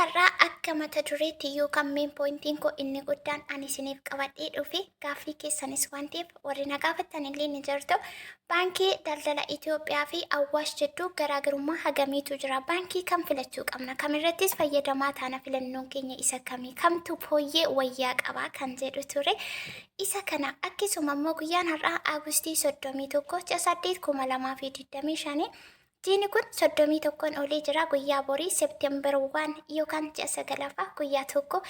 Har'aa akka mata dureetti yookaan main pointiin koo inni guddaan ani isiniif qabadhee dhufe gaaffii keessanis waan ta'eef warri na gaafattan illee ni jirtu. Baankii Daldala Itoophiyaa fi Awwaash jidduu garaagarummaa hagamiitu jira? Baankii kam filachuu qabna? Kamirrattis fayyadamaa taana filannoon keenya isa kami? Kamtu fooyyee wayyaa qaba kan jedhu ture. Isa kana akkasuma immoo guyyaan har'aa Augustii 31 ji'a 8 2025. Jiini kun 31n oolee jira. Guyyaa borii September 1 yookaan ji'a sagalaffaa guyyaa tokko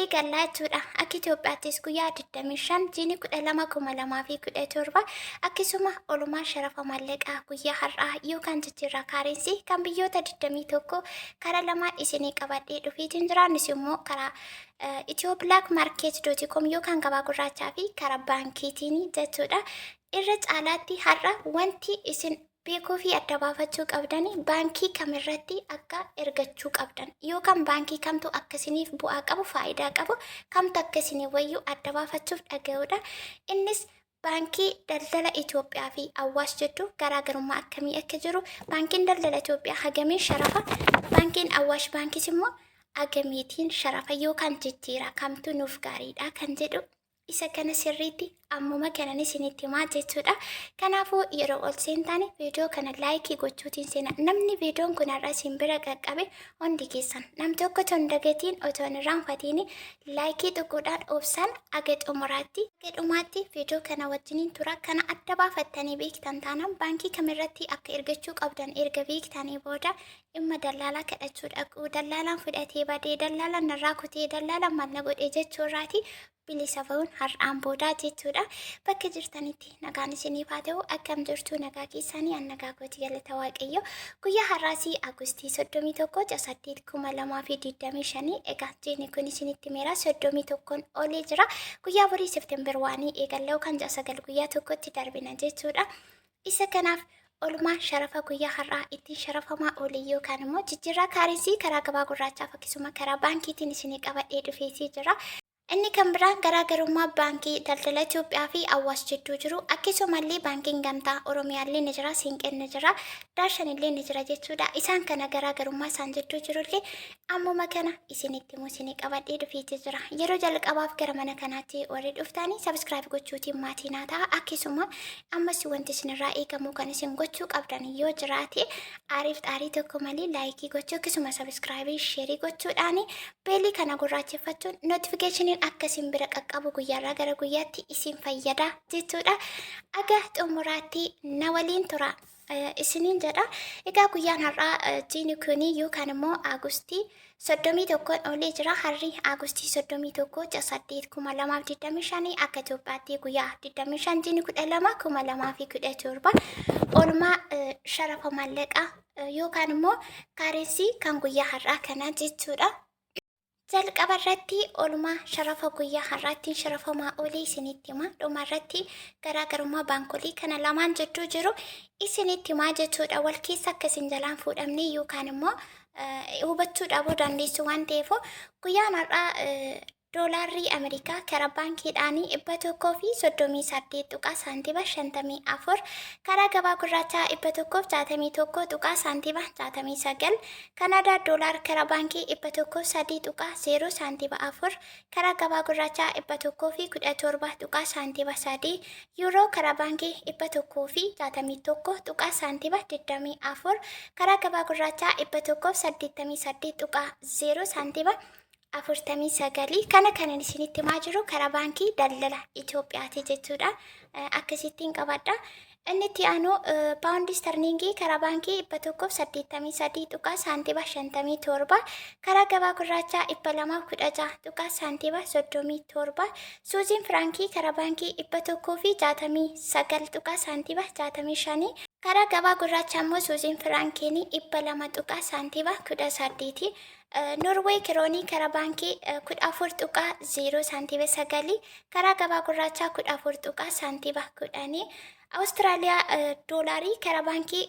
eegallaa jechuudha. Akka Itoophiyaattis guyyaa 25 jiini 12 2017. Akkasuma oolmaa sharafa maallaqaa guyyaa har'aa yookaan jijjiirraa currency kan biyyoota 21 karaa lamaan isinii qabadhee dhufeetiin jira. Innis immoo karaa Ethio Black Market com yookaan gabaa gurraachaa fi karaa baankiitiin jechuudha. Irra caalaatti har'a wanti isin beekuu fi adda baafachuu qabdan baankii kamirratti akka ergachuu qabdan yookaan baankii kamtu akka isiniif bu'aa qabu, faayidaa qabu, kamtu akka isinii wayyu adda baafachuuf dhaga'uudha. Innis Baankii Daldala Itoophiyaa fi Awwaash jidduu garaagarummaa akkamii akka jiru, baankiin Daldala Itoophiyaa hagamiin sharafa, baankiin Awwaash Baankis immoo hagamiitiin sharafa yookaan jijjiira, kamtu nuuf gaariidha kan jedhu isa kana sirriitti ammuma kanan isinitti himaa jechuudha. Kanaafuu yeroo ol seentan viidiyoo kana like gochuutiin seena. Namni viidiyoon kun har'a isin bira qaqqabe hundi keessan nam tokko otoo hin dagatiin, otoo hin irraanfatiin like tuquudhaan obsaan aga xumuraatti aga dhumaatti viidiyoo kana wajjiniin tura. Kana adda baafattanii beektan taanaan, baankii kamirratti akka ergachuu qabdan erga beektanii booda, dhimma dallaalaa kadhachuu dhaquu, dallaalaan fudhatee badee, dallaalaan narraa kutee, dallaalaan maal na godhee jechuu irraati bilisa ba'uun har'aan boodaa jechuudha. Bakka jirtanitti nagaan isiniif haa ta'u. Akkam jirtu? Nagaa keessanii? An nagaa kooti, galata Waaqayyo. Guyyaa har'aasii Agustii 31 ji'a 8 2025. Egaa jiini kun isinitti meera 31n olee jira. Guyyaa borii September 1 eegalla kan ji'a 9 guyyaa tokkotti darbina jechuudha. Isa kanaaf oolmaa sharafa guyyaa har'aa ittiin sharafamaa oole yookaan immoo jijjiirraa currency karaa gabaa gurraachaaf akkasuma karaa baankiitiin isinii qabadhee dhufeetii jira. Inni kan biraan garaagarummaa Baankii Daldala Itoophiyaa fi Awwaash jidduu jiru, akkasumallee baankiin Gamtaa Oromiyaallee ni jira, Siinqeen ni jira, Daashan illee ni jira jechuudha. Isaan kana garaagarummaa isaan jidduu jirullee ammuma kana isinitti immoo isinii qabadhee dhufeetii jira. Yeroo jalqabaaf gara mana kanaatti warri dhuftanii subscribe gochuutiin maatii naa ta'a. Akkasuma ammas wanti isinirraa eegamu kan isin gochuu qabdan yoo jiraate, aariif xaarii tokko malee like gochuu, akkasuma subscribe, share gochuudhaan bell kana gurraacheffachuun notificationiin akka isin bira qaqqabu guyyaarraa gara guyyaatti isin fayyada jechuudha. Aga xumuraatti na waliin tura isiniin jedha. Egaa guyyaan har'aa jiini kuni yookaan immoo Aagustii 31n oolee jira. Har'i Aagustii 31 ji'a 8 2025, akka Itoophiyaatti guyyaa 25 jiini 12 2017, oolmaa sharafa maallaqaa yookaan immoo currency kan guyyaa har'aa kanaa jechuudha. Jalqaba irratti oolmaa sharafa guyyaa har'aattiin sharafamaa oolee isinitti hima. Dhuma irratti garaagarummaa baankolii kana lamaan jidduu jiru isinitti himaa jechuudha. Wal keessa akka isin jalaan fuudhamne yookaan immoo hubachuu dhabuu dandeessu waan ta'eef, guyyaan har'aa doolaarri Ameerikaa karaa baankiidhaanii 138 tuqaa saantiba 54, karaa gabaa gurraachaa 161 tuqaa saantiba 69. Kanaadaa doolaar karaa baankii 103 tuqaa 0 saantiba 4, karaa gabaa gurraachaa 117 tuqaa saantiba 3. Yuuroo karaa baankii 161 tuqaa saantiba 24, karaa gabaa gurraachaa 188 tuqaa 0 saantiba 49. Kana kanan isinitti himaa jiru karaa Baankii Daldala Itoophiyaati jechuudha. Akkasittiin qabadha. Inni itti aanu paawundi sterlingii karaa baankii 183 tuqaa saantiba 57, karaa gabaa gurraachaa 216 tuqaa saantiba 37. Suuziin firaankii karaa baankii 169 tuqaa saantiba 65, karaa gabaa gurraachaa immoo suuziin firaankiin 200 tuqaa saantiba 18. Norway kiroonii karaa baankii 14 tuqaa 0 saantiba 9, karaa gabaa gurraachaa 14 tuqaa saantiba 10. Awustiraaliyaa doolaarii karaa baankii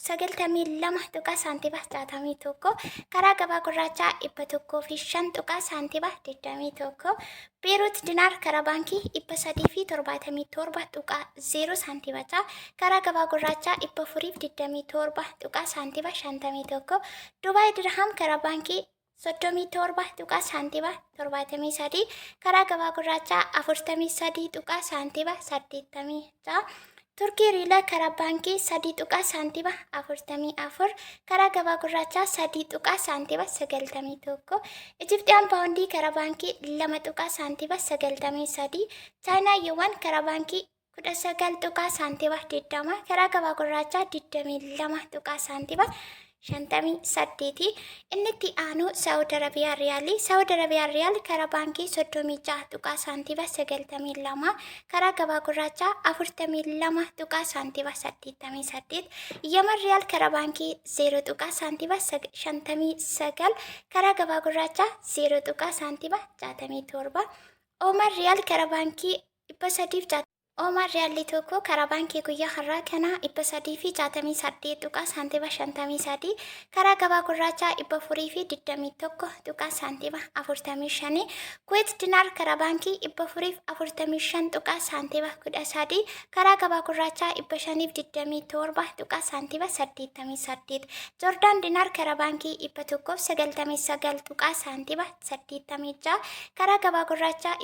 92 tuqaa saantiba 61, karaa gabaa gurraachaa 105 tuqaa saantiba 21. Beeruut dinaar karaa baankii 377 tuqaa 0 saantiba 6, karaa gabaa gurraachaa 427 tuqaa saantiba 51. Dubaay dirham karaa baankii 37 tuqaa saantima 73, karaa gabaa gurraachaa 43 tuqaa saantima 86. Turkii riila karaa baankii 3 tuqaa saantima 44, karaa gabaa gurraachaa 3 tuqaa saantima 91. Ijiptiyaan paawundii karaa baankii 2 tuqaa saantima 93. Chaayinaa yuwaan karaa baankii 19 tuqaa saantima 20, karaa gabaa gurraachaa 22 tuqaa saantima 58. Inni itti aanu Saawud Arabiyaa Riyaalii. Saawud Arabiyaa Riyaal karaa baankii 36 tuqaa saantima 92, karaa gabaa gurraachaa 42 tuqaa saantima 88. Yaman Riyaal karaa baankii 0 tuqaa saantima 59, karaa gabaa gurraachaa 0 tuqaa saantima 67. Ooman Riyaal karaa baankii 360. Oomaan Riyaalli tokko karaa baankii guyyaa har'aa kana 368 tuqaa saantima 53, karaa gabaa gurraachaa 421 tuqaa saantima 45. Kuweet Dinaar karaa baankii 445 tuqaa saantima 13, karaa gabaa gurraachaa 527 tuqaa saantima 88. Joordaan Dinaar karaa baankii 199 tuqaa saantima 86, karaa gabaa gurraachaa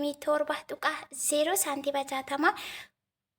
227.0 saantima 60.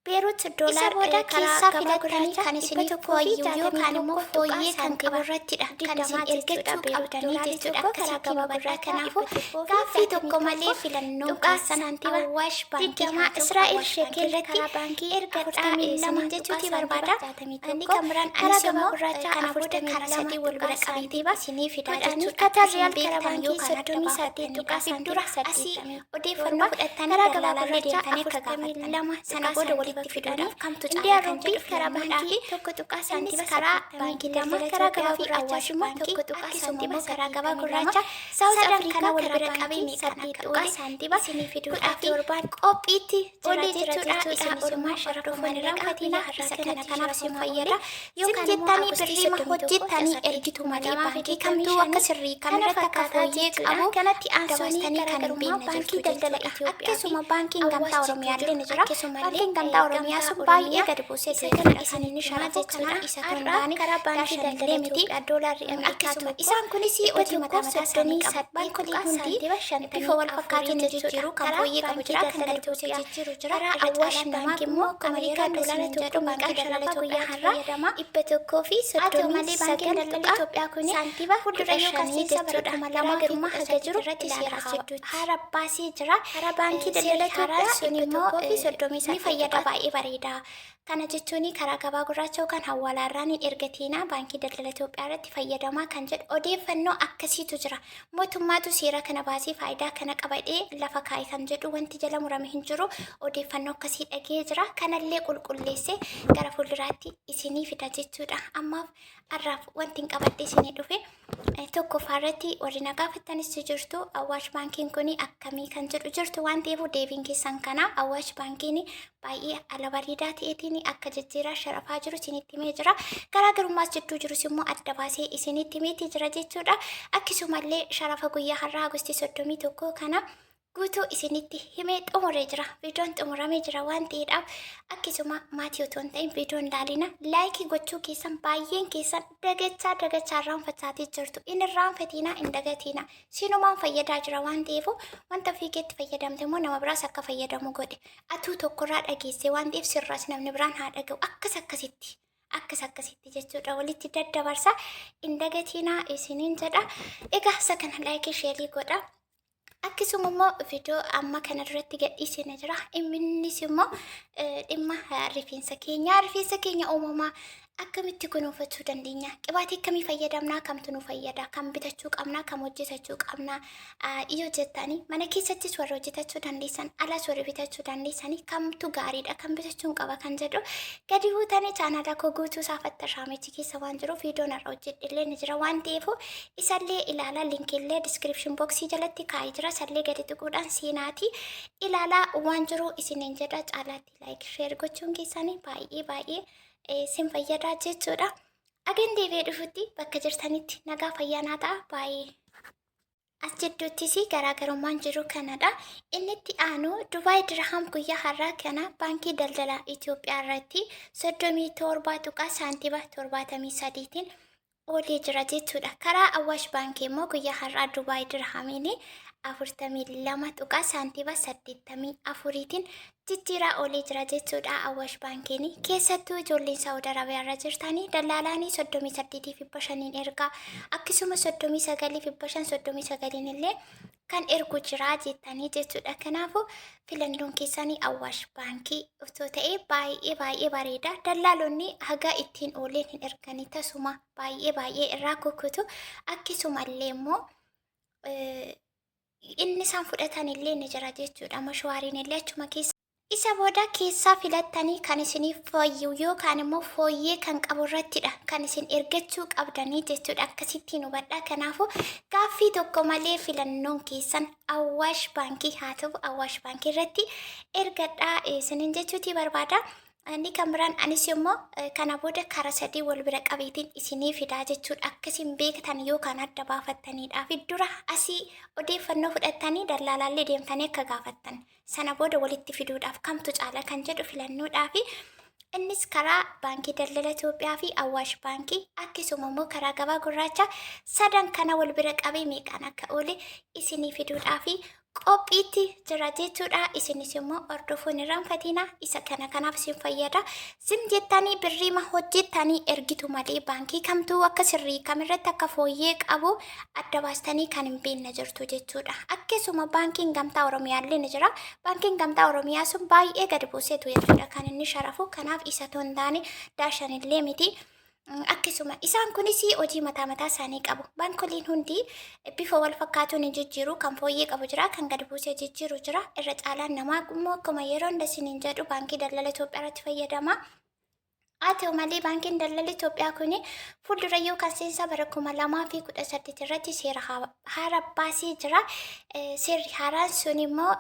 Beerut Isa doolaar booda karaa keessaa gabaa filattanii gurraachaa kan isiniif fooyya'u yookaan immoo 161 tuqaa fooyyee kan saantima qabu irrattidha kan isin 20 jechuudha. ergachuu Beerut qabdanii doolaarri jechuudha. tokko karaa Akkasitti gabaa hubadhaa. gurraachaa Kanaafuu 161 gaaffii tokko malee filannoon tuqaa keessan saantima Awaash Baankii 20. haa ta'u. Israa'el Awaash Baankii shekel irratti karaa baankii ergadhaa 42 isiniin tuqaa jechuuti saantima barbaada. Inni 61, kan biraan karaa anis gabaa immoo gurraachaa kana booda karaa 42 sadii wal tuqaa bira qabeetii saantima isinii fidaa 10. jechuudha. Qatar Isin Riyaal karaa beektan baankii yookaan adda 38 tuqaa baafattaniidhaaf saantima dura asii 87, odeeffannoo fudhattanii karaa gabaa dallaalaallee gurraachaa deemtanii akka gaafattan 42 sana tuqaa booda saantima walitti 10. fiduudhaaf kamtu caalaa Indiyaa kan Ruupii jedhu karaa filannoodhaa baankii fi 1 tuqaa innis saantima karaa baankii 82, daldala karaa gabaa Itoophiyaa fi gurraachaa Awaash immoo Baankii 1 tuqaa akkasuma saantima immoo karaa gabaa 82. gurraacha Saawuz sadan Afrikaa kana wal karaa bira qabee baankii meeqaan 8 akka tuqaa oole saantima isinii fiduudhaaf 17 qophiitti jira olee jira jechuudha. jechuudha. Isinis Oolmaa immoo sharafa hordofuun irraanfatinaa irraanfatinaa isa isa kana kana kanaaf kanaaf isin isin fayyada. fayyada. Zim Yookaan immoo jettanii Agustii birriima 31 hojjettanii 18 ergitu malee baankii 2025 kamtuu akka sirrii kana kamirratti akka fakkaataa fooyyee jechuudha. qabu Kanatti adda aansuun baastanii kan hin garaagarummaa beekne baankii jirtu daldala jechuudha. Itoophiyaa fi Akkasuma baankiin gamtaa Awaash jidduu Oromiyaallee jiru ni jira. akkasumallee Baankiin gamtaa Oromiyaa gamtaa sun baay'ee Oromiyaa gadi buusee isa jira kana jechuudha. Kan isinitti inni himaa sharafu kanaa jechuudha. isa kun Har'a taane karaa baankii daldala daashanillee miti. Itoophiyaa doolaarri Ameerikaa Akkasuma tokko isaan kunis hojii mataa mataa isaanii qabu. 138 Baankoleen tuqaa hundi saantima bifa wal 54 fakkaatuun ni jechuudha. jijjiiru. Kan Karaa fooyyee qabu baankii jira, kan daldala gadi buusee Itoophiyaa jijjiiru jira. karaa Irra Awaash caalaan namaa baankii immoo immoo akkuma Ameerikaa yeroo doolaara isiniin tokko jedhu baankii meeqaan daldala sharafa guyyaa Itoophiyaatti har'aa fayyadama. 139 Haa ta'u malee baankiin daldala tuqaa Itoophiyaa kun saantima fuuldura yookaan 15 seensa bara jechuudha. 2013 Garaagarummaa haga jiru irratti ilaalaa seera jidduutti. haara baasee jira. Karaa baankii Seerri daldala haaraan Itoophiyaa sun immoo ni 138 fayyada tuqaa baay'ee bareeda. Kana jechuun karaa gabaa gurraacha yookaan hawwaalaarraan hin ergatiinaa baankii daldala Itoophiyaa irratti fayyadamaa kan jedhu odeeffannoo akkasiitu jira. Mootummaatu seera kana baasee faayidaa kana qabadhee lafa kaa'e kan jedhu wanti jala murame hin jiru. Odeeffannoo akkasii dhagee jira. Kanallee qulqulleessee gara fuulduraatti isinii fida jechuudha. Ammaaf har'aaf wanti hin qabadhe isinii dhufe tokkoffaa irratti warri na gaafattanis jirtu, Awaash baankiin kun akkamii kan jedhu jirtu waan ta'eef deebiin keessan kana. Awaash baankiin baay'ee ala bareedaa ta'eetiin akka jijjiiraa sharafaa jiru isinitti himee jira. Garaagarummaas jidduu jirus immoo adda baasee isinitti himeetii jira jechuudha. Akkasumallee sharafa guyyaa har'aa Agustii 31 kana guutuu isinitti himee xumuree jira. Viidiyoon xumuramee jira waan ta'eedhaaf akkasuma maatii otoo hin ta'in viidiyoon laalina. Like gochuu keessan baay'een keessan dagachaa dagachaa irraanfachaatii jirtu. Inni irraanfatiinaa, hin dagatiina. Sinumaan fayyadaa jira waan ta'eef wanta fiigeetti fayyadamte immoo nama biraas akka fayyadamu godhe. Atuu tokkorraa dhageessee waan ta'eef sirraas namni biraan haa dhaga'u. Akkas akkasitti. Akkas akkasitti jechuudha, walitti daddabarsa, hin dagatiinaa isiniin jedha. Egaa isa kana like, share godha. Akkasuma immoo viidiyoo amma kana duratti gadhiisne jira. Innis immoo dhimma rifeensa keenyaa. Rifeensa keenya uumamaa akkamitti kunuunfachuu dandeenya? Qibaatii akkamii fayyadamnaa? Kamtu nu fayyada? Kam bitachuu qabnaa? Kam hojjetachuu qabnaa? Yoo jettanii, mana keessattis warra hojjetachuu dandeessan, alas warra bitachuu dandeessanii, kamtu gaariidha? Kam bitachuun qaba kan jedhu gadi buutanii chaanaala koo guutuu isaa fattashaamichi keessa waan jiruuf viidiyoon har'a hojjedhe ni jira waan ta'eef isallee ilaalaa. Linkiillee description boxii jalatti kaa'ee jira. Isallee gadi tuquudhaan seenaatii ilaalaa waan jiru isiniin jedha. Caalaatti like, share gochuun keessanii baay'ee baay'ee isin fayyadaa jechuudha. Agan deebi'ee dhufutti bakka jirtanitti nagaa fayyaa naa ta'a baay'ee. As jidduuttis garaagarummaan jiru kanadha. Inni itti aanu Dubaay Dirham guyyaa har'aa kana baankii daldala Itoophiyaa irratti 37 tuqaa saantima 73tiin oolee jira jechuudha. Karaa Awaash Baankii immoo guyyaa har'aa Dubaay Dirhamiin 42 tuqaa saantiima 84tiin jijjiiraa oolee jira jechuudha. Awaash Baankiin keessattuu ijoolleen Saawud Arabiyaa irra jirtanii dallaalaanii 38,500 ergaa, akkasuma 39,500, 39 illee kan ergu jira jettanii jechuudha. Kanaafuu filannoon keessanii Awaash Baankii otoo ta'ee baay'ee baay'ee bareeda. Dallaalonni haga ittiin ooleen hin erganii, tasuma baay'ee baay'ee irraa kukkutu. Akkasumallee immoo inni isaan fudhatan illee ni jira jechuudha. Mashwaariin illee achuma keessa. Isa booda keessaa filattanii kan isiniif fooyya'u yookaan immoo fooyyee kan qabu irrattidha kan isin ergachuu qabdanii jechuudha. Akkasittiin hubadhaa. Kanaafuu gaaffii tokko malee filannoon keessan Awaash Baankii haa ta'u, Awaash Baankii irratti ergadhaa isiniin jechuutii barbaada. Inni kan biraan anis immoo kana booda karaa sadii wal bira qabeetiin isinii fidaa jechuudha. Akkasiin beektan yookaan adda baafattaniidhaa fi dura asii odeeffannoo fudhattanii dallaalaallee deemtanii akka gaafattan. Sana booda walitti fiduudhaaf kamtu caala kan jedhu filannoodhaa fi innis karaa Baankii Daldala Itoophiyaa fi Awaash Baankii, akkasuma immoo karaa gabaa gurraacha, sadan kana wal bira qabee meeqaan akka oole isinii fiduudhaa fi qophiitti jira jechuudha. Isinis immoo hordofuun irraanfatina. Isa kana kanaaf isin fayyada. Zim jettanii birriima hojjettanii ergitu malee baankii kamtuu akka sirrii kamirratti akka fooyyee qabu adda baastanii kan hin beekne jirtu jechuudha. Akkasuma Baankiin Gamtaa Oromiyaallee ni jira. Baankiin Gamtaa Oromiyaa sun baay'ee gadi buuseetu jechuudha kan inni sharafu. Kanaaf isa otoo hin taane Daashanillee miti. Akkasuma isaan kunis hojii mataa mataa isaanii qabu. Baankoliin hundi bifa wal fakkaatuun hin jijjiiru. Kan fooyyee qabu jira, kan gadi buusee jijjiiru jira. Irra caalaan namaa immoo akkuma yeroo hunda isiniin jedhu Baankii Daldala Itoophiyaa irratti fayyadama. Haa ta'u malee Baankiin Daldala Itoophiyaa kun fuuldura yookaan seensa bara 2018 irratti seera haaraa baasee jira. Seerri haaraan sun immoo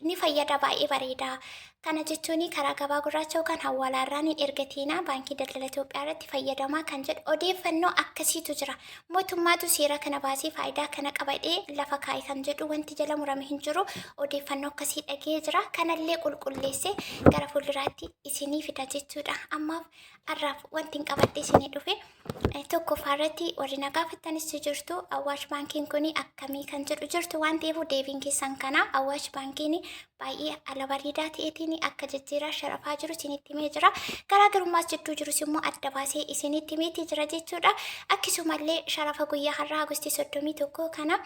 ni fayyada, baay'ee bareeda. Kana jechuun karaa gabaa gurraacha yookaan hawwaalaarraan hin ergatiina, Baankii Daldala Itoophiyaa irratti fayyadamaa kan jedhu odeeffannoo akkasiitu jira. Mootummaatu seera kana baasee faayidaa kana qabadhee lafa kaa'e kan jedhu wanti jala murame hin jiru. Odeeffannoo akkasii dhagee jira. Kanallee qulqulleessee gara fuulduraatti isinii fida jechuudha. Ammaaf har'aaf wanti hin qabadhe isinii dhufe tokkoffaa irratti warri na gaafattanis jirtu, Awaash Baankiin kun akkamii kan jedhu jirtu waan ta'eef deebiin keessan kana. Awaash Baankiin baay'ee ala bareedaa ta'eetiin akka jijjiiraa sharafaa jiru isinitti himee jira. Garaagarummaas jidduu jirus immoo adda baasee isinitti himeetii jira jechuudha. Akkasumallee sharafa guyyaa har'aa Agustii 31 kana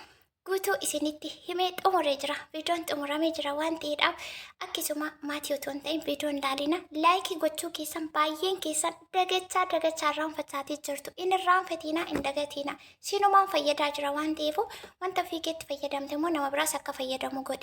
guutuu isinitti himee xumuree jira. Viidiyoon xumuramee jira waan ta'eedhaaf akkasuma maatii otoo hin ta'in viidiyoon laalina, like gochuu keessan baay'een keessan dagachaa dagachaa irraanfachaatii jirtu. Inni irraanfatiina, hin dagatiina. Sinumaan fayyadaa jira waan ta'eef wanta fiigeetti fayyadamte immoo nama biraas akka fayyadamu godhe.